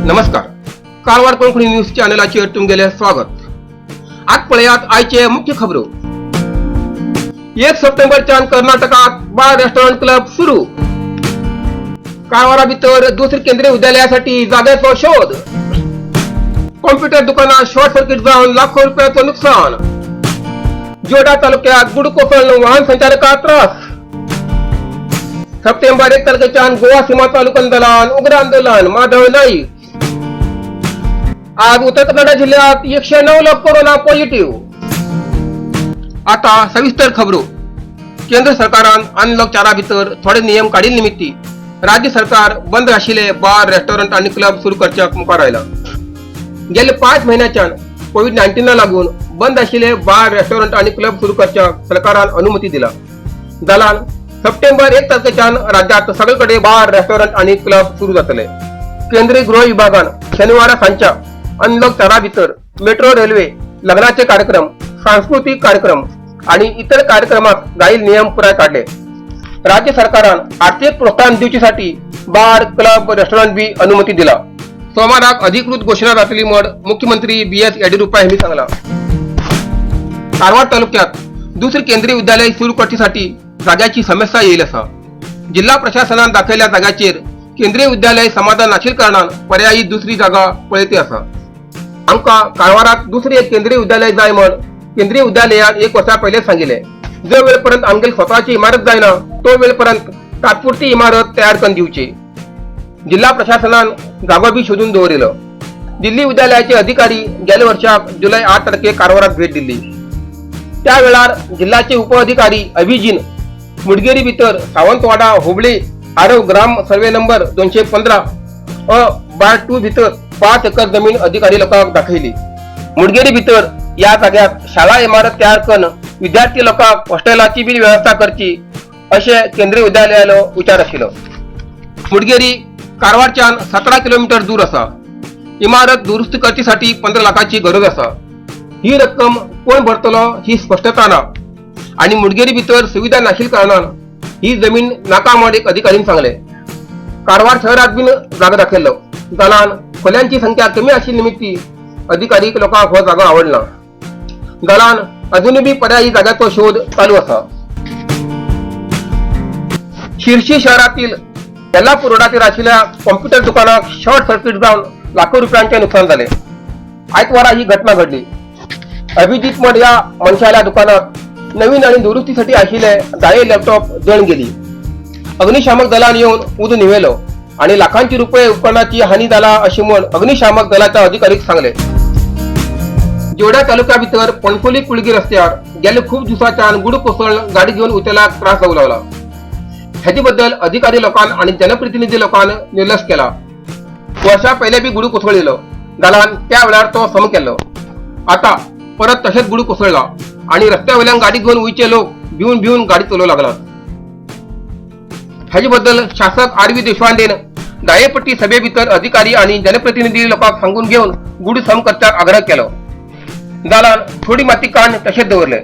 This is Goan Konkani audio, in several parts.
नमस्कार, कारवार कोंकणी न्यूज चॅनलाचेर तुमगेलें स्वागत. आज पळयात आयचे मुख्य खबरो. 1 सप्टेंबरच्यान कर्नाटकात बार, रेस्टॉरंट, क्लब सुरू. कारवारा भितर दुसरे केंद्रीय विद्यालयासाठी जागेचो शोध. कॉम्प्युटर दुकानात शॉर्ट सर्किट जावन लाखो रुपयाचं नुकसान. जोडा तालुक्यात गुड कोसळून वाहन संचालकाक त्रास. सप्टेंबर 1 तारखेच्यान गोवा सीमा तालुका दलान उग्र आंदोलन, माधव नाईक. आज उत्तर कन्नडा जिल्ह्यात 109 लोक कोरोना पॉझिटिव्ह. आता सविस्तर खबरो. केंद्र सरकारान अनलॉक 4 भितर थोडे नियम काडिल्ले निमित्ती राज्य सरकार बंद आशिल्ले बार, रेस्टॉरंट आनी क्लब सुरू करच्याक मुखार आयला. गेले 5 म्हयन्याच्यान कोविड 19 लागून बंद आशिल्ले बार, रेस्टॉरंट आनी क्लब सुरू करच्याक सरकारान अनुमती दिला. दलान सप्टेंबर 1 तारखेच्यान राज्यात सगळीकडे बार, रेस्टॉरंट आनी क्लब सुरू जातले. केंद्रीय गृह विभागान शनिवारा सांजच्या अनलॉक 4 भितर मेट्रो रेल्वे, लग्नाचे कार्यक्रम, सांस्कृतिक कार्यक्रम आणि इतर कार्यक्रमात गाईल नियम पुराय काढले. राज्य सरकारान आर्थिक प्रोत्साहन दिवचेसाठी बार, क्लब, रेस्टॉरंट बी अनुमती दिला. सोमाराक अधिकृत घोषणा जातली म्हण मुख्यमंत्री बी एस येडियुरप्पा यांनी सांगला. कारवार तालुक्यात दुसरे केंद्रीय विद्यालय सुरू करण्यासाठी जाग्याची समस्या येईल असा. जिल्हा प्रशासनान दाखयल्या जाग्याचेर केंद्रीय विद्यालय समाधान नाशिल कारणान पर्यायी दुसरी जागा पळयती आसा. आमकां कारवारात दुसरी एक केंद्रीय विद्यालय जाय म्हण केंद्रीय विद्यालयान एक वर्सा पयलेच सांगिल्लें. जो वेळपर्यंत आमगेली स्वतःची इमारत जायना तो वेळपर्यंत तात्पुरती इमारत तयार करून दिवची. जिल्हा प्रशासनान जागो बी शोधून दवरिलो. दिल्ली विद्यालयाचे अधिकारी गेल्या वर्षाक जुलै 8 तारखेक कारवारात भेट दिल्ली. त्या वेळार जिल्ह्याचे उपअधिकारी अभिजीन मुडगेरी भितर सावंतवाडा हुबळी आरव ग्राम सर्वे नंबर 215 अ बार 2 भितर 5 एकर जमीन अधिकारी लोकांक दाखयली. मुडगेरी भितर या जाग्यात शाळा इमारत तयार करून विद्यार्थी लोकांक हॉस्टेलाची बी व्यवस्था करची अशें केंद्रीय विद्यालयालो विचार आशिल्लो. मुडगेरी कारवारच्यान 17 किलोमीटर दूर आसा. इमारत दुरुस्ती करचेसाठी 15 लाखाची गरज आसा. ही रक्कम कोण भरतलो ही स्पष्टता ना आणि मुडगेरी भितर सुविधा नाशिल कारणान ही जमीन नाका म्हण एक अधिकारीन सांगले. कारवार शहरात बीन जागा दाखयल्लो. जाल्यान खोल्यांची संख्या कमी आशिल्ले निमित्ती अधिकारी लोकांक हो जागो आवडना. जाल्यान अजूनय बी पर्यायी जाग्याचो शोध चालू आसा. शिर्शी शहरातील येल्लापूर रोडाचेर आशिल्ल्या कॉम्प्युटर दुकानाक शॉर्ट सर्किट जावन लाखो रुपयांचे नुकसान जाले. आयतवारा ही घटना घडली. अभिजित मड या मनशाल्या दुकानात नवीन आणि दुरुस्तीसाठी आशिल्ले जाये लॅपटॉप जळून गेली. अग्निशामक दलान येवन उदो निवेलो आणि लाखांची रुपये उपकरणाची हानी जाला अशी म्हण अग्निशामक दलाच्या अधिकारीक सांगले. जोड्या तालुक्या भितर पणफोली कुळगी रस्त्यार गेले खूप दिवसाच्यान गुड कोसळून गाडी घेऊन उतेलाक त्रास जावं लागला. ह्याचे बद्दल अधिकारी लोकांन आणि जनप्रतिनिधी लोकांन निर्लक्ष केला. वर्षा पहिले बी गुडू कोसळलेलो जाल्यार त्या वेळार तो सम केल्लो. आता परत तशेंच गुडू कोसळला आणि रस्त्या वयल्यान गाडी घेऊन वयचे लोक भिवून भिवून गाडी चलोवंक लागला. हाजे बद्दल शासक आर व्ही देशपांडेन दायेपट्टी सभे भितर अधिकारी आणि जनप्रतिनिधी लोकांक सांगून घेवन गुडू सम करच्याक आग्रह केलो. जाल्यार थोडी माती काण तशेंच दवरले.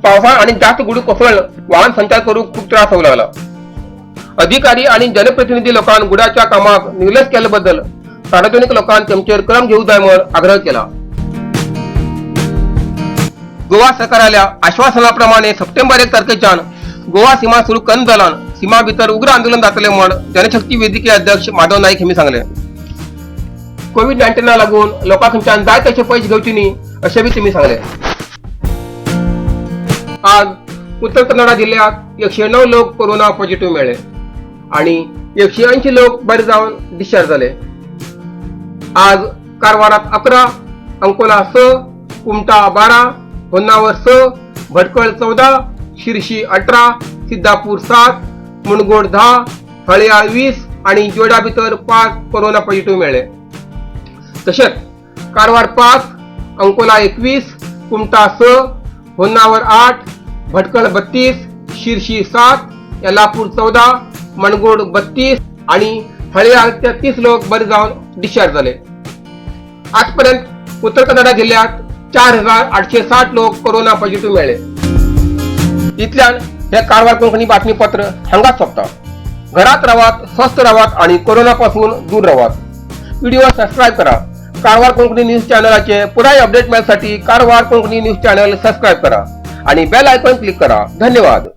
पावसाळ आणि जास्त गुडू कोसळून वाहन संचार करूंक खूप त्रास होऊ लागला. अधिकारी आणि जनप्रतिनिधी लोकांन गुडाच्या कामाक निर्लक्ष केल्याबद्दल सार्वजनिक लोकांन तेमचेर कलम घेवंक जाय म्हण आग्रह केला. गोवा सरकाराल्या आश्वासनाप्रमाणे सप्टेंबर 1 तारखेच्यान गोवा सीमा सुरू करून जाल्यान सीमा भितर उग्र आंदोलन जातले म्हण जनशक्ती वेदिके अध्यक्ष माधव नाईक यांनी सांगले. कोविड 19 लागून लोकां खंयच्यान जाय तशे पयशे घेवचे न्ही अशें बी तेमी सांगले. आज उत्तर कन्नडा जिल्ह्यात 109 लोक कोरोना पॉझिटिव्ह मेळ्ळे आणि 180 लोक बरे जावन डिस्चार्ज जाले. आज कारवारात 11, अंकोला 6, कुमटा 12, होन्नावर 6, भटकळ 14, शिरशी 18, सिद्धापूर 7, मुणगोड 10, हळयाळ 20 आणि जोडा भितर 5 कोरोना पॉझिटिव्ह मेळ्ळे. तशेंच कारवार 5, अंकोला 21, कुमटा 6, होन्नावर 8, भटकळ 32, शिरशी 7, येल्लापूर 14, मनगोड 32 आणि हळयाळ 33 लोक बरे जावन डिस्चार्ज जाले. आजपर्यंत उत्तर कन्नडा जिल्ह्यात 4860 लोक कोरोना पॉझिटिव्ह मेळ्ळे. इतल्यान हे कारवार कोंकणी बातमीपत्र हांगाच सोंपता. घरात रावात, स्वस्थ रावात आणि कोरोना पासून दूर रावात. व्हिडिओ सबस्क्राईब करा. कारवार कोंकणी न्यूज चॅनलाचे पुराय update मेळसाठी Karwar Konkani news channel subscribe करा आणि बेल आयकॉन क्लिक करा. धन्यवाद.